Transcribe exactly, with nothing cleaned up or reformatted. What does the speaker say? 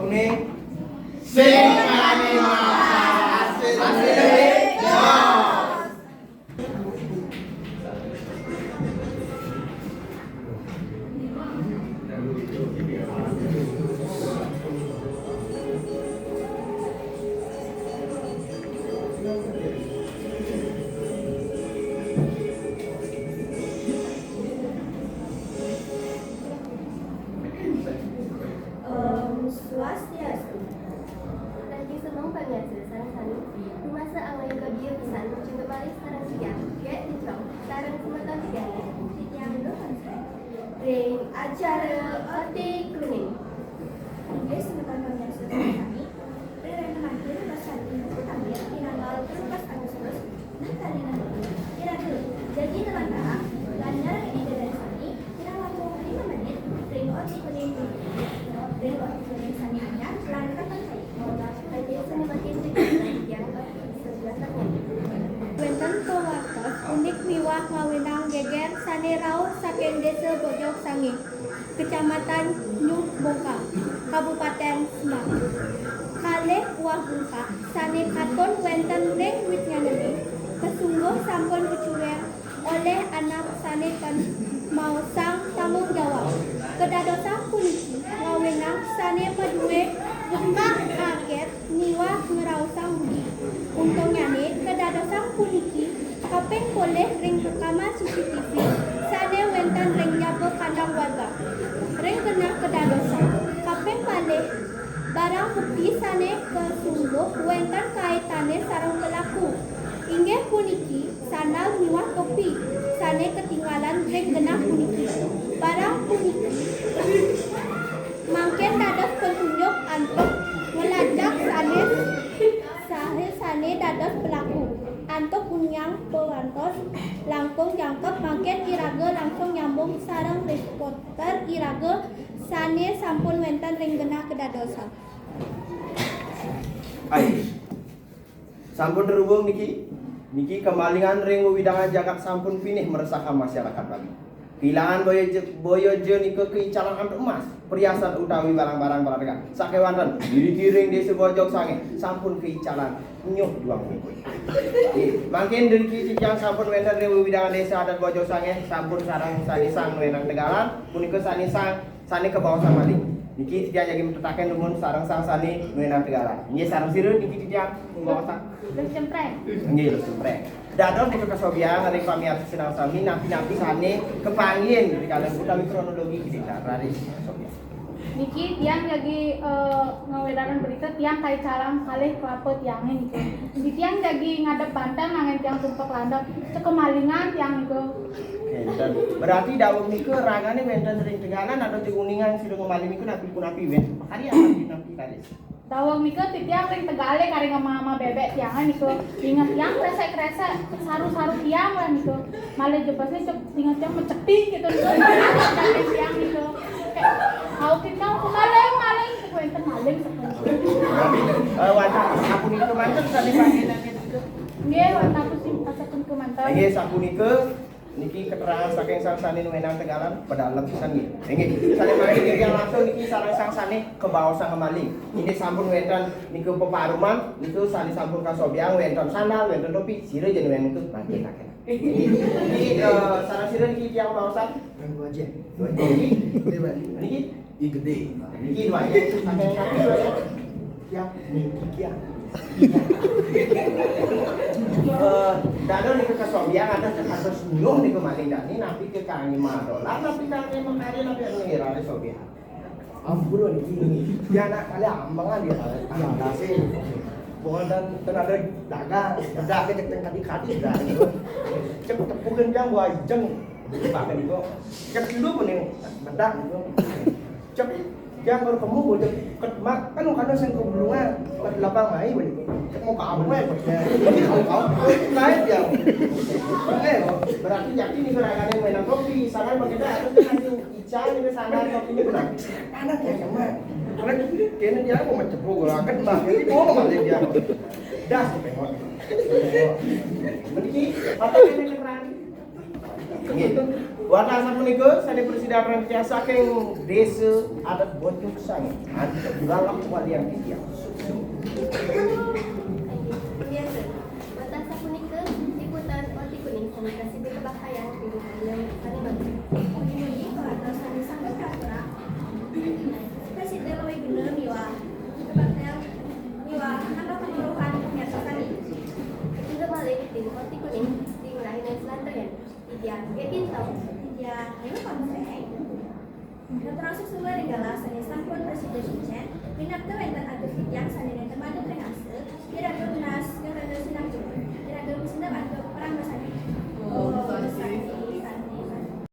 Sing kami masak asli. Om Swastiastu. Tangki sumong pamiarsa sareng sami, rumasa angayuga biya pisan jumpa malih sareng titiang, Gék Tijong, sareng semeton titiangé, titiang Duk Hansa, ring acara Oté Kuning. Inggih semeton pamiarsa sareng sami, ring mangkin prasasti Buku Tambir ring tanggal telulas Agustus, nah, kalih nanggung iraga jagi nalantara lan nyarengin ida dané sami kirang langkung lima menit ring Oté Kuning. Ring Oté Kuning sané anyar lan kapercaya. Kanjeng sami mangkin jagi yang sebelah tengah. Wénten pawartos unik miwah ngawinang geger sané rauh saking Désa Bojong Sangé, Kecamatan Nyuh Bungkah, Kabupatén Semarang. Kalih buah bungkah sané katon wénten ring wit nyanéné kasungguh sampun kacuwér olih anak sané tan maosang tanggung jawab. Kadadosang puniki ngawinang sané madué bungkah agét miwah ngraosang budi. Untungnyané kadadosang puniki kaping polih ring rekaman C C T V sané wénten ring jaba kandang warga. Ring genah kadadosang kaping malih barang bukti sané kasungguh wénten kaitané sareng pelaku. Inggih puniki sandal miwah topi sané katinggalan ring genah puniki. Barang puniki mangkin dados patunjuk antuk nglacak sané saha sané dados pelaku. Antuk ngujang pawartos langkung jangkep, mangkin iraga langsung nyambung sareng reporter iraga sané sampun wénten ring genah kadadosang. Ai. Sampun terhubung niki. Niki kamalingan ring wewidangan jagat sampun pinih meresahkan masyarakat Bali. Kehilangan boya je-, boya ja nika kaicalan antuk emas, perhiasan utawi barang-barang berharga. Sakéwanten, iriki ring Désa Bojong Sangé sampun kaicalan nyuh duang minggu. Nggih, mangkin niki titiang sampun wénten ring wewidangan Désa Adat Bojong Sangé, sampun sareng sané sang nuénang tegalan, punika sané sang sané kabaosang malih. Niki titiang jagi matetaken dumun sareng sang sané nuénang tegalan. Inggih, sareng sira niki titiang kabaosang. Luh Cempreng. Inggih, Luh Cempreng. Dados nika kasobiahang ring pamiarsa sareng sami napi-napi sané kapanggih ring kala utawi kronologi kita. Raris kasobiahang. Niki tiang jagi, eh, ngawédangang berita tiang kaicalan kalih kelapa tiangé nika. Di tiang jagi ngadep banten anggén tiang tumpek landep. Kamalingan tiang nika. Énten. Berarti daweg nika ragané wénten ring tegalan, ada uningang sira ngamaling nika napi punapi wénten pakaryan napi napi raris. Daweg nika titiang ring tegalé kari ngama-ama bébék tiangé nika. Inget tiang kresek-kresek saru-saru tiang lah nika. Malih jebosné cep inget tiang mecepi gitu nika. Tiang nika. Kayak, "Kaukin kau maling, maling." Wénten maling. Eh, wantah sapunika manten sané panggilan nika. Nggih, wantah sapunika manten. Nggih, sapunika. Niki keterangan saking sang sané nuénang tegalan, pedalem pisan nggih. Inggih, sané mangkin titiang langsung niki sareng sang sané kabaosang maling. Inggih sampun wénten nika peparuman, nika sané sampun kasobiahang wénten sandal, wénten topi, sira ja nuénang nika mangkin. Inggih, niki, eh, sareng sira niki tiang baosang. Niki, niki. Ih, gedé. Niki dua ya. Pakai kaki dua ya. Ya, niki ya. Eh, dado nika kasobiahang ada kados nyuh nika maling dani napi ké kangge madolan napi kangge makarya napi anu ngira ada sobiahang. Ampura niki. Ya nak kali ambangan ya. Terima kasih. Bukan dan tenaga dagang, dagang kecek tadi kadi dah. Cek tepukin jang wajeng. Pakai niku. Cek dulu kuning bedak niku. Cek yang baru kamu bocah ket mak kan kadang sing kebulungan ket lapang mai bani. Cek mau kamu ya bocah. Ini kau kau lain ya. Eh, berarti yakin nih gerakannya mainan kopi. Sana pakai dah itu kan itu ical ini sana kopi ini benar. Mana kayak sama. Karena kayaknya dia mau macam gua ket mak. Ini mau malah dia. Dah sampai mau. Meniki apa ini keterangan? Nggih. Pada sapunika sané prasida rancah saking Désa Adat Bojong Sangit, antuk galak walian titiang. Pada sapunika liputan Orti Kuning sané prasida kabaktayan ring sané mangkin. Inggih punika sané sangkut katurang. Prasida luwih guna miwah kabaktayan miwah nambah pangweruhan pamiarsa sami. Inggih malih ring Orti Kuning ring rahina Selantrian. Titiang Gé Bintang. Titiang Ayu Pamseng. Ngaturang suksma ring galah sané sampun prasida